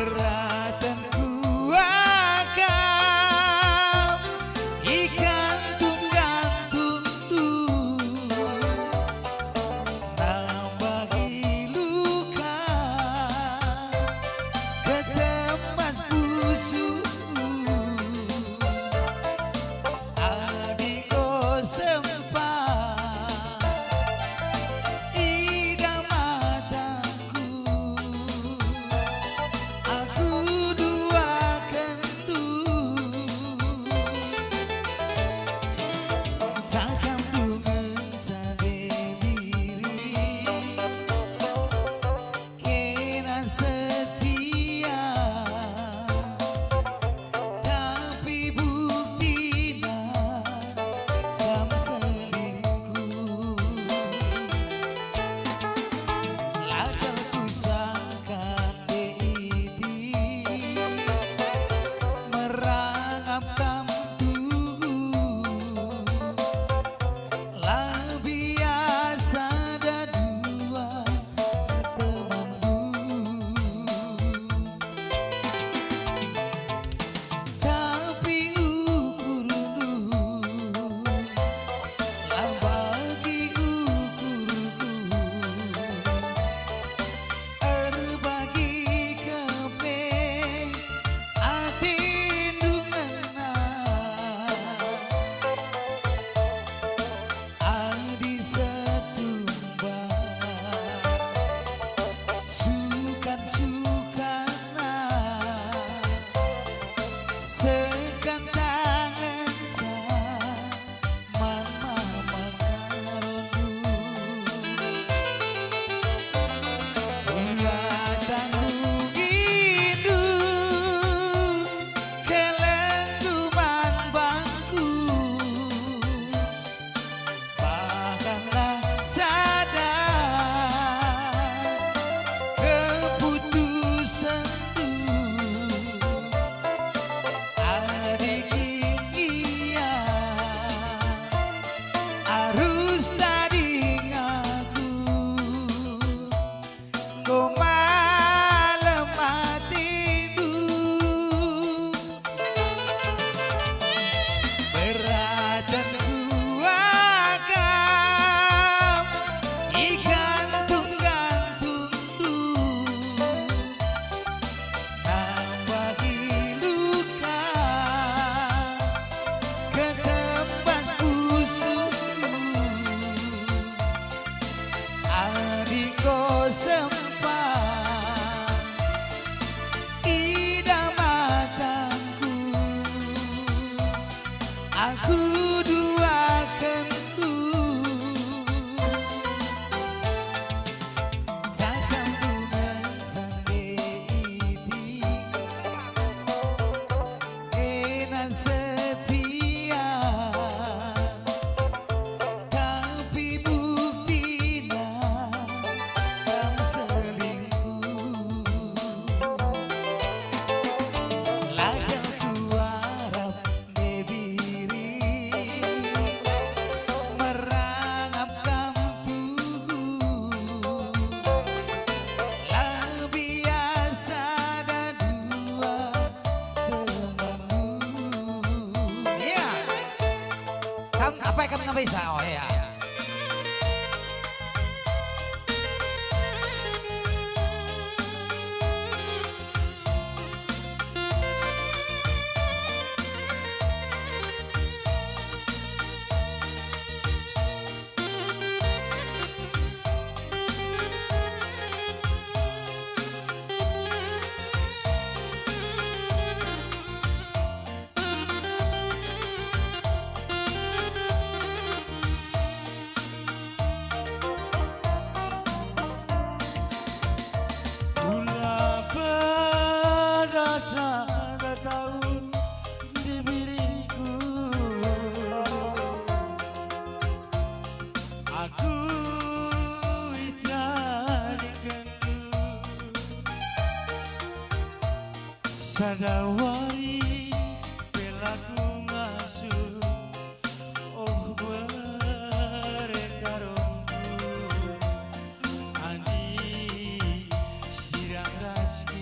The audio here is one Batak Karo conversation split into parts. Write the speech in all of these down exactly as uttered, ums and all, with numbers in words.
Beratenku akap ikantung-kantungndu, nambagi luka ketembas pusuhku. Adi enggo sempat idah matangku, aku duakenndu. Cakapndu ngenca nde diri kena setia, tapi buktina kam selingkuh. La kal kusangka nde iti merangap kam tuhu. La biasa dua temanndu, tapi ukurndu la bagi ukurndu. Erbagi keme atendu ngena, adi setumbang sukan-sukanna, sekan tangenca man mama ngarondu. Ula tanggungindu, kelenggu man bangku, bahkanlah sada keputusandu. Adi kin ia arus tading aku, enggo malem atendu. Beratenku akap ikantung-kantungndu, nambagi luka ketembas pusuhku. Adi enggo sempat idah matangku, aku duakenndu. Cakapndu ngenca nde iti kena setia, tapi buktina kam selingkuh. La kal kuarap nde biri merangap kam tuhu, la biasa dua temanndu. Iya. Kam, apai kam ngabisa? Oh, iya. Ula pada sada tahun di birikku, aku itadingkenndu. Sada wari pe la kungasup, oh, bere karongku, Andi sirang ras ke.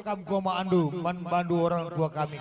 kam kuamaandu man bandu orang tua kami.